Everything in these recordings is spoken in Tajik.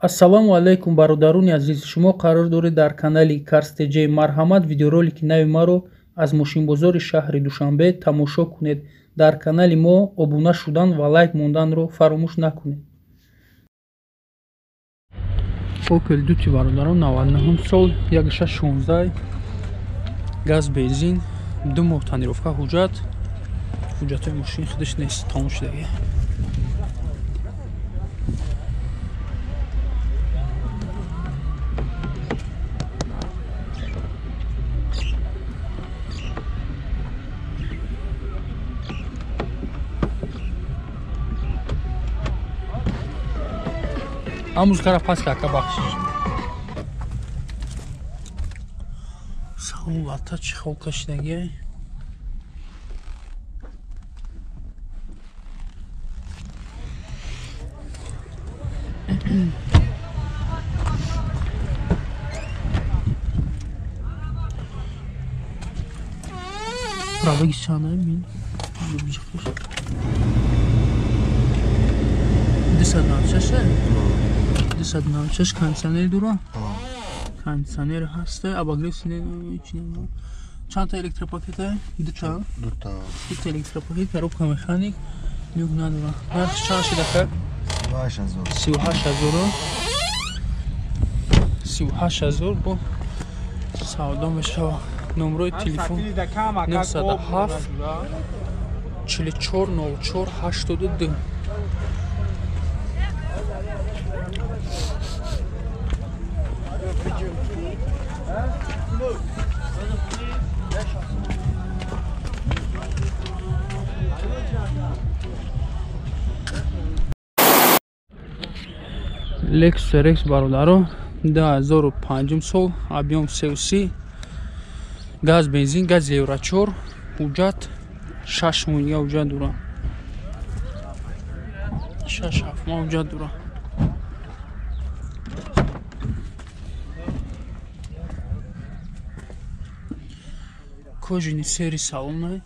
Ассалому алайкум, бародарони азиз. Шумо қарор доред дар канали Cars TJ. Марҳамат, видеоролики нави маро аз мошинбозори шаҳри Душанбе тамошо кунед. Дар канали мо обуна шудан ва лайк монданро фаромӯш накунед. Opel Duty, бародарон, 99 сол, 1616, газ, бензин, 2 моҳ тонировка, ҳуҷҷат, ҳуҷҷатҳои мошин худаш нест, тамом шудагӣ. Музыкара пас кака, бахшиш. Саулата чӣ хол кашидаги. Пробеги чанда бин? 296. 296. Кондиционер дора, кондиционер ҳаста, обогрев. Чандта электропакета? Дута, дута электропакет, коробка механик, люк надора. Нархи чанд шидака? 38 000, 38 000 бо савдо мешава. Номрои телефон 907 44 04 82. Lexus RX, бародаро, 2005 сол, объем 33, газ, бензин, газ евро 4, ҳуҷҷат 6 моҳ дига ҳуҷҷат дора, 6 7 моҳ ҳуҷҷат дора. Кожаный серый салон.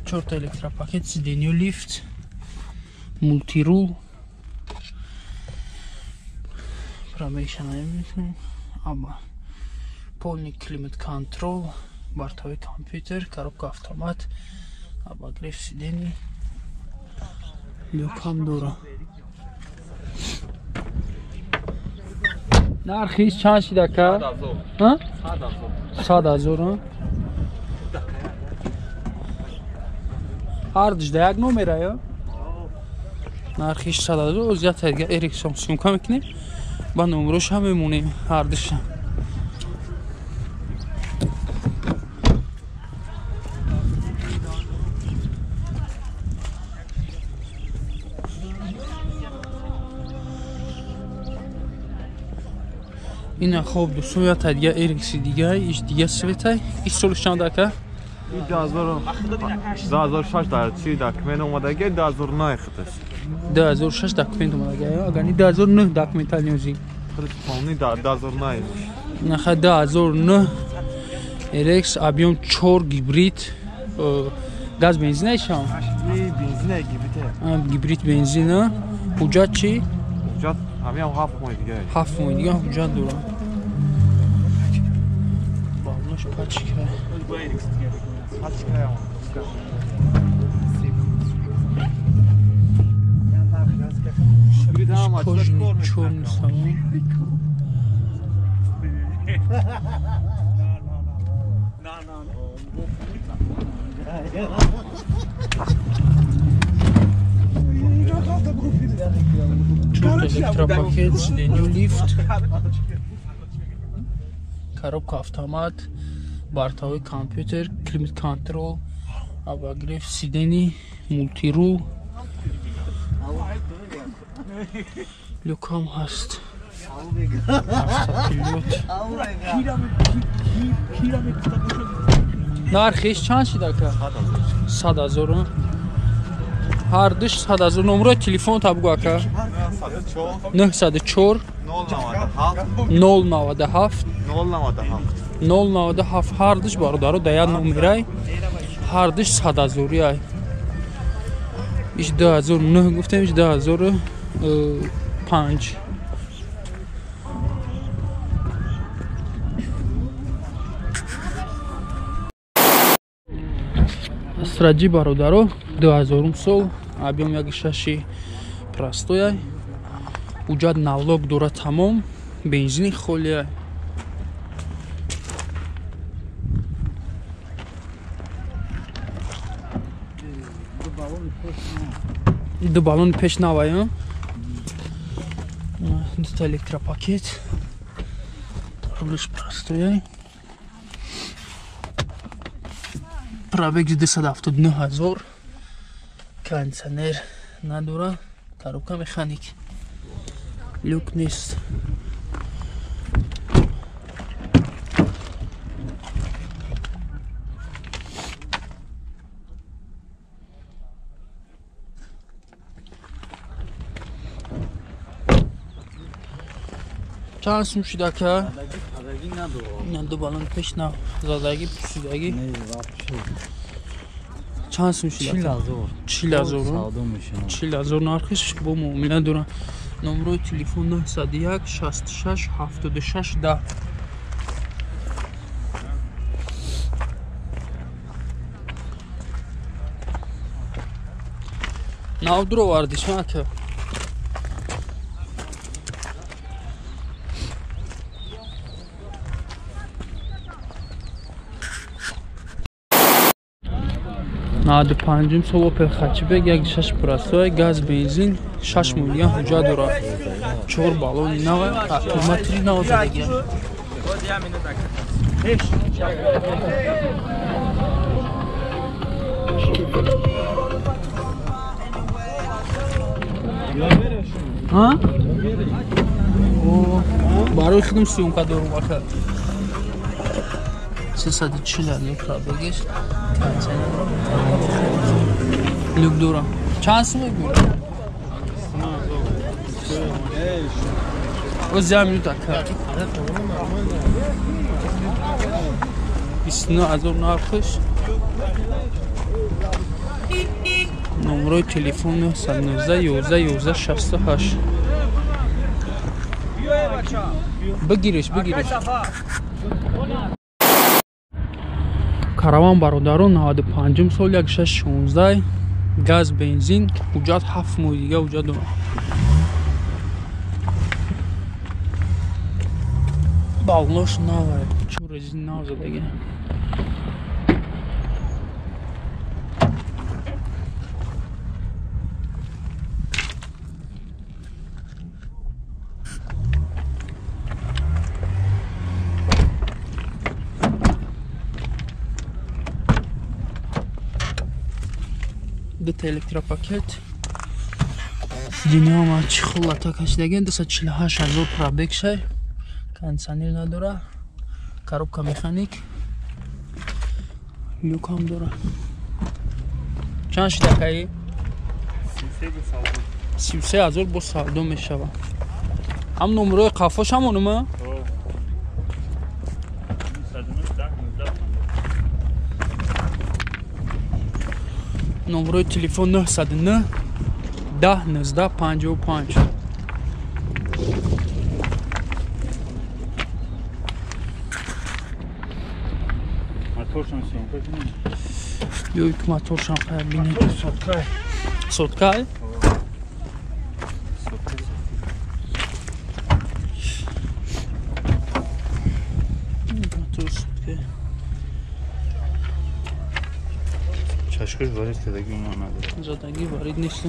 Чорта электропакет, сиденье, лифт, мультирул. Пробегша намекунем. Аба полный климат контрол, бортовой компьютер, коробка автомат, обогрев сидений, люкам дора. Нархиш чанд шидака? 100 000. Ҳардуш да як номера ё? Нархиш 100 000. Озията дига Эриксон съёмка мекунем, ба номроша мемонем ҳардуша. Ина хоб, дӯстон, ята дига Эрикси дига, иш дига цветай. Иш солиш чанд, ака? 2006 дар чи документ омадаги, 2009 худаш. 2006 документ омадаги, агар ни 2009 документал ниёзи. Худаш полный 2009. Наха 2009 RX, объем 4, гибрид, газ, бензин айшам? Бензин, гибрид. Гибрид, бензин. Ҳуҷҷат чӣ? Ҳуҷҷат ҳамиам 7 моҳи дига. 7 моҳи дига ҳуҷҷат дорам. Балош пачка. Пачка. Кожаный чёрный салон. Чорта электропакет, сиденье, лифт, коробка автомат, бортовой компьютер, климат контрол, обогрев сидений, мультирул, люкам ҳаст. Автопилот. Нархиш чанд шид, ака? 100 000. Ҳардуш 100 000. Номрои телефон та бугу ака. 904 097 097 097. Ҳардуш бародаро да як номерай. Ҳардуш 100 000 ай. Иш 2009 гуфтем, иш 2005. Астраҷи бародаро 2000 сол, объем 1.6 простоя, уҷад налог дора тамом, бензини холия. Ду баллони пеш навай, дута электропакет, рулиш простоя. Пробег 279 000, кондиционер надора, коробка механик, люк нест. Чанд сум шуд ака? Ду баллон пеш нав задаги, пусидаги. Чанд сум шуд ака? 40 000. 40 000 нархиш бо муомила дорам. Номрои телефон 901 66 76 10. Нав дуровардиш ака? Наду панҷум сол Opel Hatchback 1.6 простой, газ, бензин, 6 миллион ҳуҷҷат дорад. 4 баллони нав, аккумулятори нав задагӣ. Ҳа? Барои худам съёмка дорум ака. 340 000 пробегиш, кондиционер люк дорам. Чанд сум мегӯӣ? Оз як минут ака. 29 000 нархиш. Номрои телефон 919 11 11 68. Бигириш, бигириш. Караван бародарон 95 сол 1616, газ, бензин, ҳуҷҷат 7 моҳи дига ҳуҷҷат дорам. Баллош навай, чор резин нав задаги. Дута электропакет. Динама чӣ хулата кашидаген, 248 000 пробег шай, кондиционер надора, коробка механик, люк ҳам дора. Чанд шид акаи? 33 000 бо савдо мешава. Ҳам номерои қафош ҳамонума? Номрои телефон 909 10 19 55. Биёй ки моторшам қая бинем. Соткай? Мотор соткай. Чашкаш варид кардагӣ ма надорад. Задагӣ варид нест.